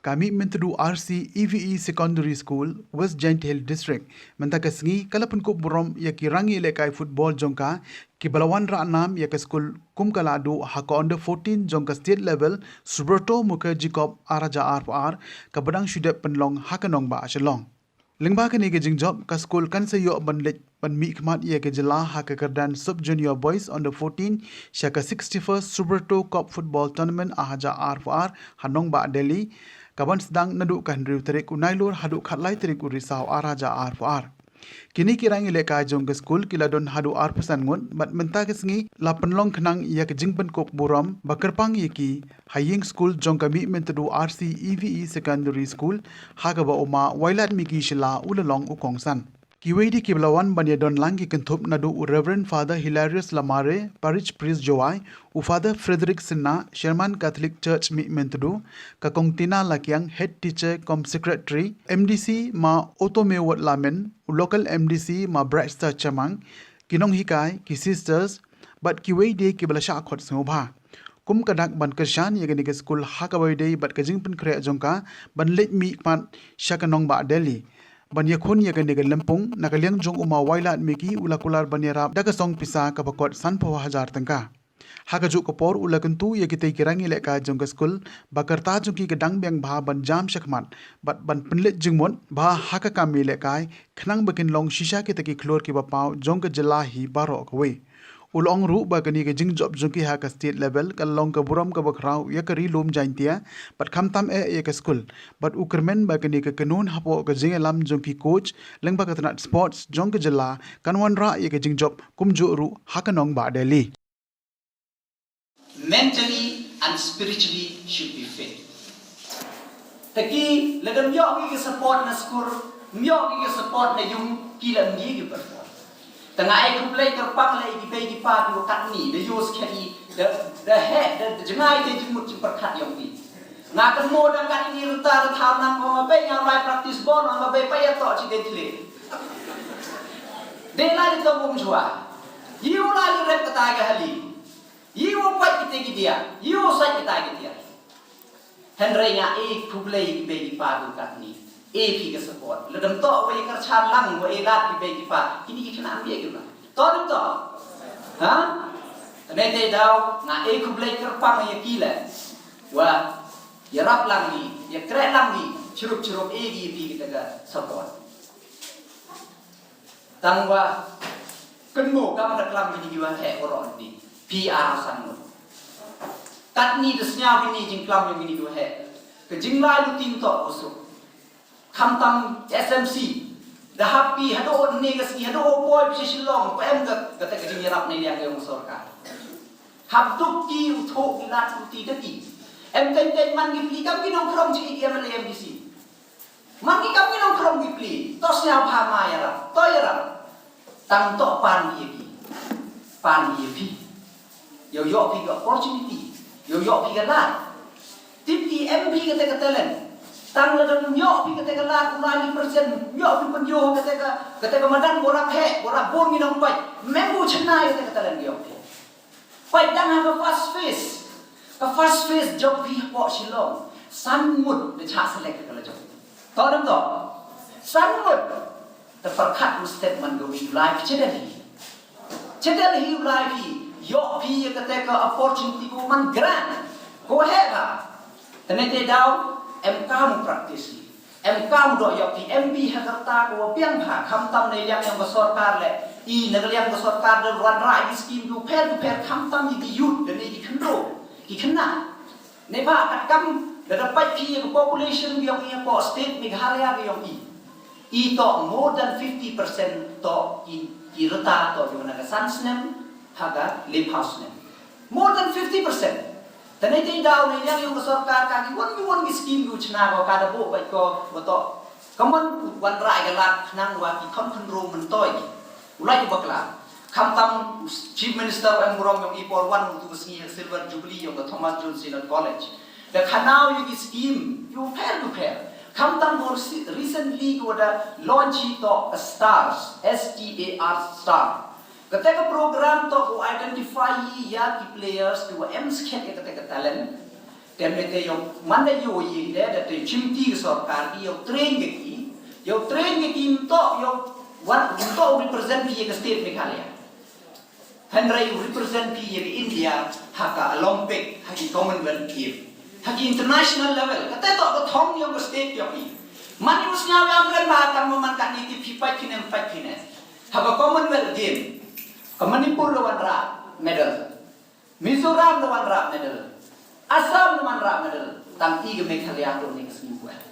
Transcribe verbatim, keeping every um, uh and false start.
ka Mihmyntdu R C E V E Secondary School, West Jaintia Hills District, mynta ka sngi ka la pynkup burom ïa ki rangïalehkai football jong ka, ki ba la wanrah nam ïa ka skul kum ka la duh ha ka under fourteen jong ka state level Subrata Mukherjee Cup ar hajar arphew ar, ka ba dang shu dep pynlong ha ka nongbah Shillong. Lyngba kane ka jingjop, ka skul kan sa ïoh ban leit ban mihkhmat ïa ka jylla ha ka kyrdan Sub Junior Boys Under fourteen sha ka sixty-first Subrata Cup Football Tournament ar hajar arphew ar ha nongbah Delhi, ka ban sdang naduh ka hynriew tarik u Nailur haduh khatlai tarik u Risaw ar hajar arphew ar. Kine ki rangïalehkai jong ka skul ki la don haduh arphew san ngut, bad mynta ka sngi la pynlong khnang ïa ka jingpynkup burom ba kyrpang ïa ki ha ïing skul jong ka Mihmyntdu R C E V E Secondary School, ha kaba u ma Wailadmiki Shylla u la long u kongsan. Kiwei de ki ba la wan ban ïadon lang ki kynthup naduh u Reverend Father Hilarius Lamare, Parish Priest Jowai, u Father Frederick Sinha, Chairman Catholic Church Mihmyntdu, ka Kong Tina Lakiang, Head Teacher cum Secretary, M D C ma Otomewot Lamin, u Local M D C ma Brightstar Chamang, ki nonghikai, ki sisters, bad kiwei de ki ba la shah khot sngewbha. Kum ka dak ban kyrshan ïa kane ka skul ha kaba ïadei bad ka jingpynkhreh jong ka ban leit mihkhmat sha ka nongbah Delhi ban ïakhun ïa kane ka lympung, na ka liang jong u ma Wailadmiki u la kular ban ïarap da ka song pisa kaba kot sanphew hajar tyngka. Ha kajuh ka por u la kyntu ïa kitei ki rangïalehkai jong ka skul ba ka rta jong ki ka dang biang bha ban jam shakhmat bad ban pynleit jingmut bha ha ka kam ïalehkai, khnang ba kin long shisha kita ki khlur ki ba paw jong ka jylla hi baroh kawei. U la ong ruh ba kane ka jingjop jong ki ha ka state level ka long ka burom kaba khraw ïa ka Ri Lum Jaintia bad khamtam eh ïa ka skul, bad u kyrmen ba kane ka kynhun hapoh ka jingïalam jong ki coach lyngba ka tnat sports jong ka jylla kan wanrah ïa ka jingjop kumjuh ruh ha ka nongbah Delhi. Mentally and spiritually should be fit. Te ki lada ym ïoh ki ka support na skur, ym ïoh ki ka support na yung, ki la ym die ki perform. Te nga ai khublei kyrpang lei ki bei ki pa ki wa katni, da ïoh skhet i, da da heh, da jngai te jingmut jingpyrkhat yong ki. Nga kynmaw dang katni rynta da thaw nang ko nga bei nga lai practice ball nga bei pa ïa toh chi dei thle. Dei lai da tong um jua. Ïu lai rep kata ka hali. Ïu pait kita ki dia, ïu sai kita ki dia. Hynrei nga e khublei ki bei ki pa du katni. E phi ka support. Lada ym toh wa i kyrchan lang wa i lad ki bei ki pa. Kini ki khynnah ym bia ki ba. Toh ym toh? Ha? Te te daw nga e khublei kyrpang ïa ki le. Wa ïarap lang ni, ïakreh lang ni, chirup chirup e ki phi kita ka support. Tang wa kynmaw kam da klam bini ki wa heh waroh ni. P R san ngut. Katni da sñiaw bini jingklam bini ki wa heh. Ka jinglai luti mtoh u suk. Khamtam S M C. Da hap pi haduh ne ka sngi haduh poi pi Shillong ko em ka kata ka jingïarap ne liang ka yong sorkar. Hap duk ki u thoh ki lad luti da ki. Em teng teng man ki pli kam ki nongkhrong chi ki M L A M D C. Man ki kam ki nongkhrong ki pli, to sñiaw bha ma ïarap, to ïarap. Tang to pan ïa phi. Pan ïa phi. Ïoh ïoh phi ka opportunity. Ïoh ïoh phi ka lad. Tip ki em phi kata ka talent. Tang lada ym ïoh phi kata ka lad, u lai li percent, ym ïoh phi pynïoh kata ka, kata ka madan ko rap heh, ko rap bun ngi nong pait. Mem bu chennai kata ka talent ïoh phi. Peit dang ha ka first phase. Ka first phase jong phi hapoh Shillong. San ngut da chah select ka la jong. To dang to. San ngut. Te pyrkhat u step man ka wi u lai phi chedel hi. Chedel hi u lai phi. Ïoh phi ïa kata ka opportunity ko man grant. Ko heh ba. Te ne te daw em kam practice hi. Em kam doh ïoh ki M P ha ka rta ko wa biang bha khamtam ne liang yong ka sorkar le. I na ka liang ka sorkar da wanrah ki skim ki u pher u pher khamtam i ki youth da ne ki khynro ki khynnah. Ne bha kat kam da da pait ki ka population ki yong i ha po state Meghalaya ki yong i. I to more than fifty percent to ki ki rta to yong na ka san snem ha ka lephaw snem. More than fifty percent. Te ne te daw ne liang yong ka sorkar ka ki won ki won ki skim ki u chna ko ka da bo bai ko ko to. Ka mon wan rai ka lad khnang wa ki khon khon ro men toi ki. U lai u bakla. Khamtam Chief Minister em burom yong i por wan u tu ka sngi Silver Jubilee yong ka Thomas Jones Senior College. Da khanaw yong ki skim ki u pher u pher. Khamtam bor recently ko da launch to STARS, S T A R STAR. Kata ka program to ko identify ïa ki players ki wa em skhet ïa kata ka talent. Te mynta ïoh man da ïoh ïing te da te chimti ka sorkar ki ïoh train ka ki, ïoh train ka ki mynta ïoh wat mynta represent ki ïa ka state Meghalaya. Hynrei u represent phi ïa ka India ha ka Olympic, ha ki Commonwealth Game, ha ki international level. Kata to ka thong ïa ka state ïa phi. Man ïa u sñiaw ïa amren ba tang man ka ni ti phi pat kine pat kine. Ha ka Commonwealth Game ka Manipur la wanrah medal. Mizoram la wanrah medal. Assam la wanrah medal. Tang i ka Meghalaya to ni ka sngi.